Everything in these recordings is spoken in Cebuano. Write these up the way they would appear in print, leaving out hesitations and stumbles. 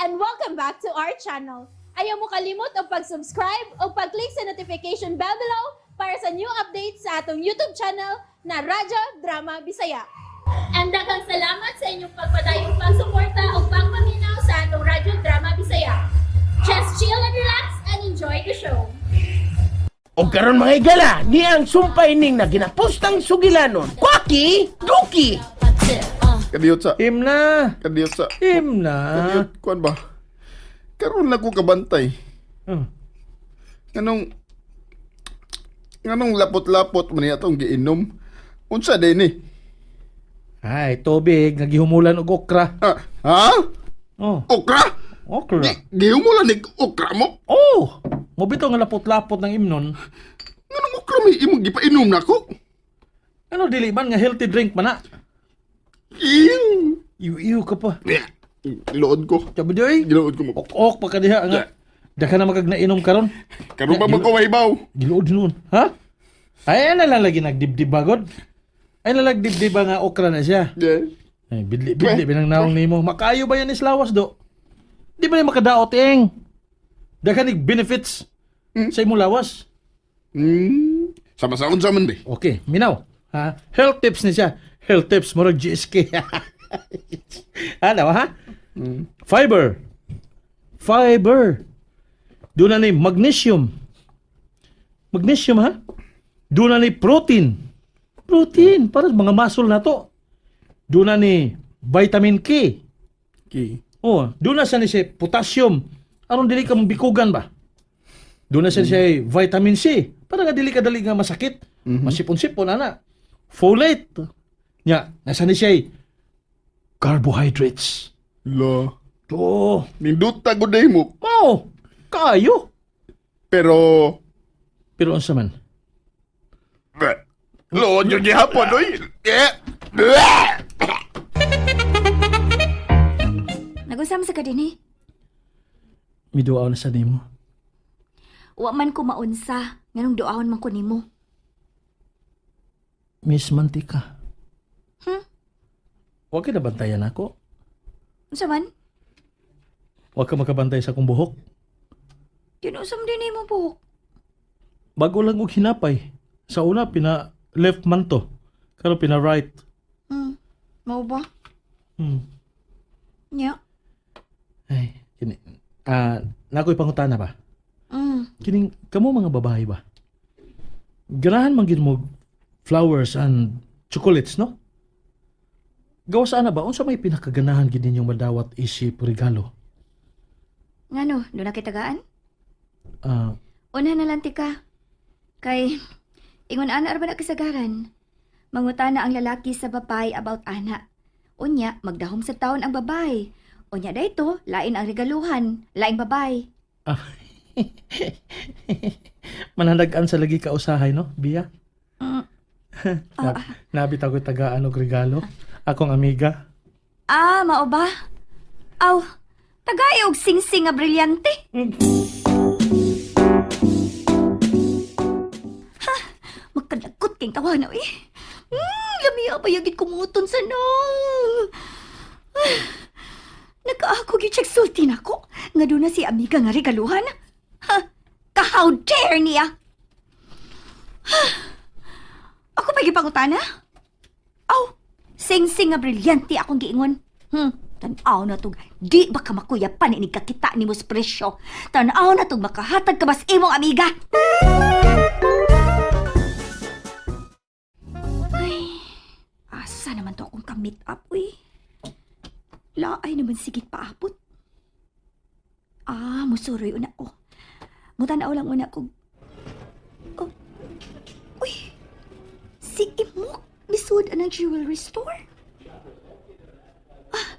And welcome back to our channel. Ayaw mo kalimot og pag-subscribe o pag-click sa notification bell below para sa new updates sa atong YouTube channel na Radyo Drama Bisaya. And daghang salamat sa inyong pagpadayong pagsuporta o pagpaminaw sa atong Radyo Drama Bisaya. Just chill and relax and enjoy the show. O karon, mga higala, ni ang sumpay ning na ginapustang sugilanon. Kwaki, Duki! Kadiyot sa. Him na. Kadiyot sa. Him na. Kadiyot, kuan ba? Karon na ko kabantay. Nganong lapot-lapot man niya atong giinom? Unsa din ni? Ay, tubig nga gihumulan og okra. Ha? Ha? Oh, Okra? okra. Gihumulan ni okra mo? Oh, mo bitaw nga lapot-lapot ng imnon. Nganong okra may imong gipainom nako? Ano, dili man nga healthy drink man na? Ew! Iw iw ka pa. Gilood ko. Sabi di oy. Gilood ko mo. Ok-ok pa ka diha nga. Daka na magag nainom karon. Karon pa magkawahibaw. Gilood noon. Ha? Ay, ano lang lagi nagdibdib bagod? Ay, nalang dibdib nga okra na siya. Yeah. Ay, bidli, bidli, binang naong nimo. Makayo ba yan islawas do? Di ba ni makadaot eng? Daghan nig benefits sa imong lawas. Sama sa unsa man di. Okay, minaw. Ha? Health tips ni siya. Health tips, murag GSK. Ano, ha? Fiber. Fiber. Doon na ni magnesium. Magnesium, ha? Doon na ni protein. Protein, para sa mga muscle na to. Doon na ni vitamin K. Okay. Oh, doon na siya ni siya potassium. Aron dili ka mabikugan ba? Doon na siya siya vitamin C. Para nga dili ka dali nga masakit. Masipon-sipon ana. Folate. Nya, nasa ni siya carbohydrates. La. Oh, Nindot ta gud mo. mao. Kayo. Pero Pero unsa man? Lood yung gihapon, oy. Eh. Bleh! Nag-usam sa ka dinhi. Miduaw na sa nimo. Wa man ko maunsa, nganong duahon man ko nimo. Miss Mantika. Wa ka nabantayan ako. Unsa man? Wa ka makabantay sa akong buhok. Kinusam din nimo buhok. Bago lang og hinapay. Sa una pina left man to. Karon pina right. Mao ba? Hmm. Nya. Ay, kini. Ah, nakoy pangutana ba? Kining kamo mga babae ba? Ganahan man gid mo flowers and chocolates, no? Gawas ana ba unsa may pinakaganahan gid ninyong madawat isip regalo? Ngano, do na kitagaan? Ah, Una na lang tika. Kay ingon ana ra ba na kasagaran? Mangutana ang lalaki sa babae about ana. Unya, magdahom sa taon ang babae. Unya dayto, lain ang regaluhan, laing babae. Ah. Mananagan sa lagi ka usahay, no, Bia? Nabit ako tagaan og regalo. Akong amiga. Ah, mao ba? Aw, tagay og singsing nga brilyante. Ha, magkadagot kay tawana eh. Lamiya pa yagid kumuton sa nang. Ah, nakaako gyud siyag sulti nako nga doon na si amiga nga regaluhan. Ha, ka how dare niya. Ha, ako pa gipangutana? Aw, sing-sing nga brilyante akong giingon. Tan-aw na tog, di ba ka makuyapan ini kakita nimo sa presyo? Tan-aw na tog makahatag ka bas imong amiga. Ay, asa naman to akong ka-meet up, uy. Laay naman sigit paabot. Ah, musuroy una ko. Mutanaw lang una ko. Oh. Uy, si Imok, misud ang jewelry store. Ah.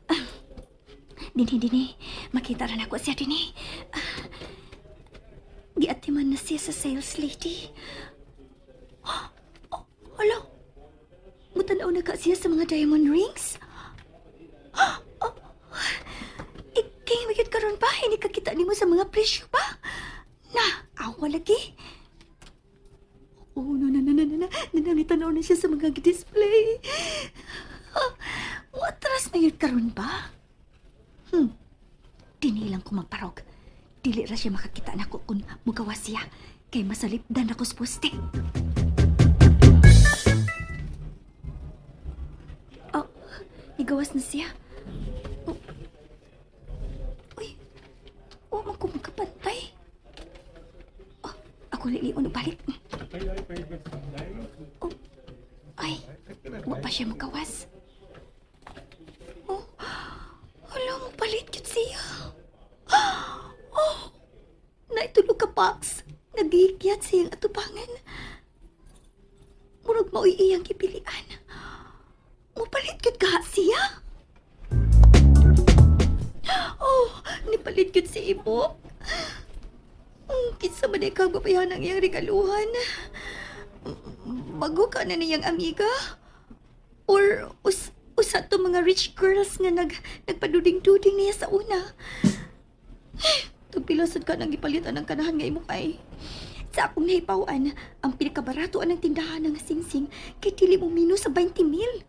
Ah. Dinhi, dinhi. Makita ra nako siya dinhi. Ah. Giatiman na siya sa sales lady. Oh, hala. Mutanaw na ka siya sa mga diamond rings. Ah, oh. Iking, magyud karon pa. Hindi ka kita nimo sa mga presyo pa. Na, awa lagi. Oh, no, no, no, no, no, no. Nanangitanaw na siya sa mga display. Ah, muatras na yun karon ba? ko magparog. Dili ra siya makakita nako kung mugawas siya. Kay masalipdan ako sa poste. Oh, nigawas na siya. Oh. Uy, wa man ko magkapantay. Oh, ako lilion og balik. Oh, ay, wa pa siya magawas. Oh, hala, mo palit yun siya. Oh, naitulog ka, Pax. Nagigikyat siyang atubangan. Murag mao'y iyang gipilian. Mupalit yun ka siya. Oh, nipalit yun si Ibo. Kinsa man ikaw babayahan ang iyang regaluhan. Bago ka na niyang amiga? Or usa to mga rich girls nga nagpaduding-duding niya sa una. Tugpila sad ka nang gipalitan ang kanahan nga imong ay. Sa akong nahipawan, ang pinakabarato ang tindahan ng singsing kay dili mo minus sa 20 mil.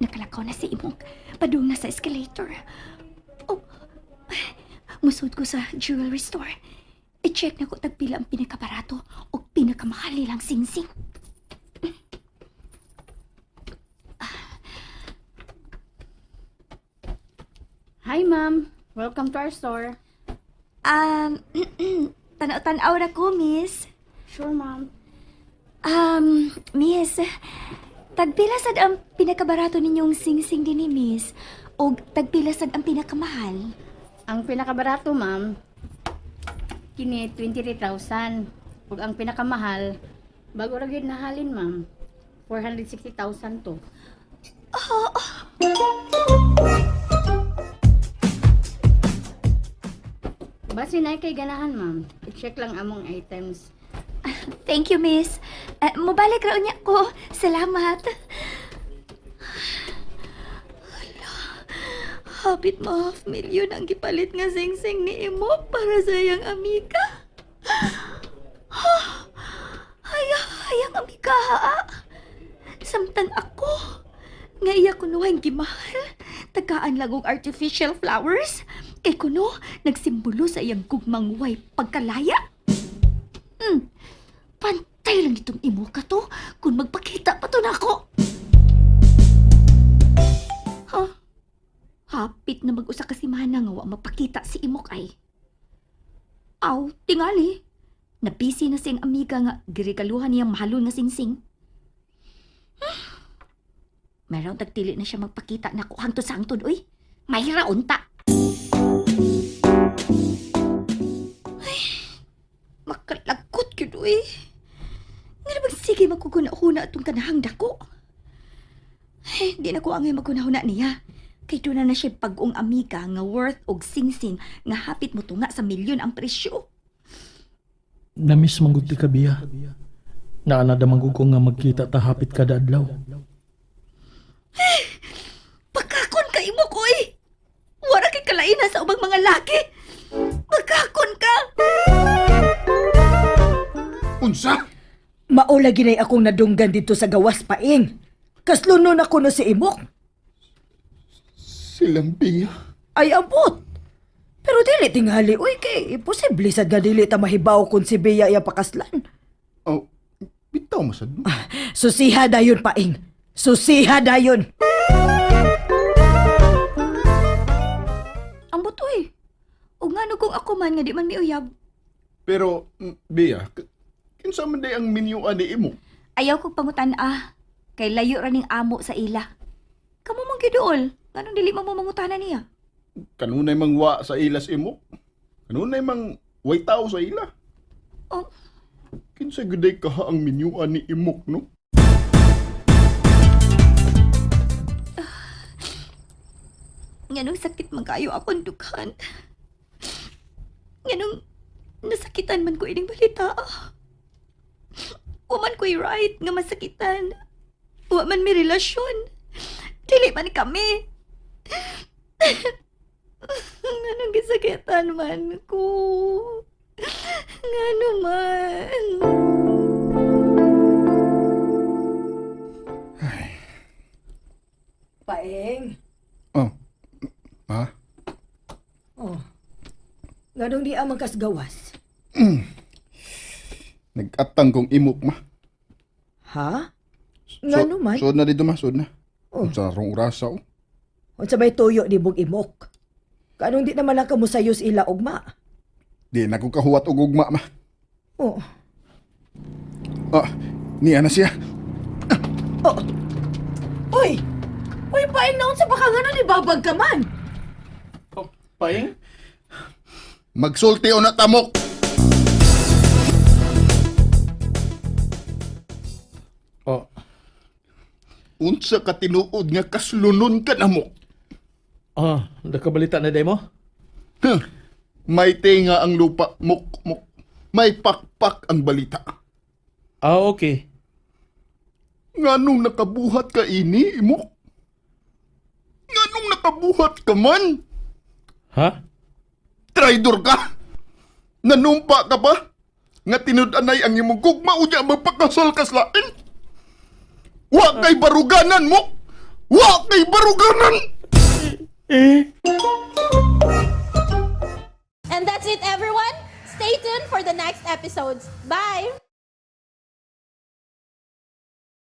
Nakalakaw na si Imong. Padung na sa escalator. Oh, musod ko sa jewelry store. I-check na ko tagpila ang pinakabarato o pinakamahal nilang singsing. Hi, ma'am. Welcome to our store. Tanaw-tanaw ra ko, miss. Sure, ma'am. Miss, tagpila sad ang pinakabarato ninyong singsing din ni miss o tagpila sad ang pinakamahal? Ang pinakabarato, ma'am, kini 23,000. Ug ang pinakamahal, bago ra gyud nahalin, ma'am. 460,000 to. Basi na kay ganahan, ma'am. I-check lang among items. Thank you, miss. Mobalik ra unya ko. Salamat. Hala, hapit ma half million ang gipalit nga singsing ni imo para sa iyang amiga. Ay, ayang amiga, ha? Samtang ako, nga iya kuno ang gimahal, tagaan lang og artificial flowers, kay kuno nagsimbolo sa iyang gugmang way pagkalaya. Pantay lang itong imo ka to kung magpakita pa to nako. Ha? Hapit na mag-usa ka si Mana nga wa mapakita si imok ay. Aw, tingali. Nabisi na siyang amiga nga giregaluhan niyang mahalon nga singsing. Meron tagtili na siya magpakita nako hangtod sa hangtod, uy. Mahira unta. Ay, makalagot gyud uy. Nga na sige magkugunahuna atong kanahang dako. Ay, di na ko angay magkunahuna niya. Kay doon na siya pag-ong amiga nga worth og singsing nga hapit mo tunga sa milyon ang presyo. Namiss man gud ti ka, Bia. Naanada man gud ko nga magkita ta hapit kada adlaw. Pagkakon ka imo koy. Wara kay kalaina sa ubang mga laki. Pagkakon ka. Unsa? Maula ginay akong nadunggan dito sa gawas paing. Kaslunon ako no si Imok. Silang Bia. Ay abot. Pero dili tingali uy kay imposible sad nga dili ta mahibaw kung si Bea iya pakaslan. Oh, bitaw masad mo. Susiha dayon paing. Susiha dayon. Ang butoy. O ngano kung ako man nga di man miuyab. Pero, Bia, kinsa man day ang minyuan ni imo? Ayaw kog pangutan ah. Kay layo ra ning amo sa ila. Kamo man gyud. Nganong dili man mo mangutana niya? Kanunay mang wa sa ilas imo? Kanunay mang way tao sa ila? Oh. Kinsa gyud kaha ang minyuan ni imok, no? Nganong sakit man kayo akong dughan. Nganong nasakitan man ko ining balita. Wa man ko'y right nga masakitan. Wa man mi relasyon. Dili man kami. Nganong gisakitan man ko. Ngano man. Paeng. Nganong di amang kasgawas? Nag-atang kong imok ma. Ha? Ngano man? Suod na dito ma, suod na. Oh. Sa rong orasa oh. Unsa may tuyo ni mong imok? Kanong di naman lang kamusayos ila ugma? Di na ko kahuwat og ugma ma. Oh. Ah, niya na siya. Oh. Uy! Uy, paing naon sa baka nga ni babag ka man? Oh, paing? Magsulti o na tamok. Oh. Unsa ka tinuod nga kaslunon ka namo. Ah, nakabalita na day mo? Huh. May tinga ang lupa, muk muk. May pakpak ang balita. Ah, okay. Nganong nakabuhat ka ini, imok? Nganong nakabuhat ka man? Ha? Traidor ka! Nanumpa ka pa? Nga tinud-anay ang imong gugma unya magpakasal ka sa lain? Wa kay baruganan mo! Wa kay baruganan! And that's it, everyone. Stay tuned for the next episodes. Bye!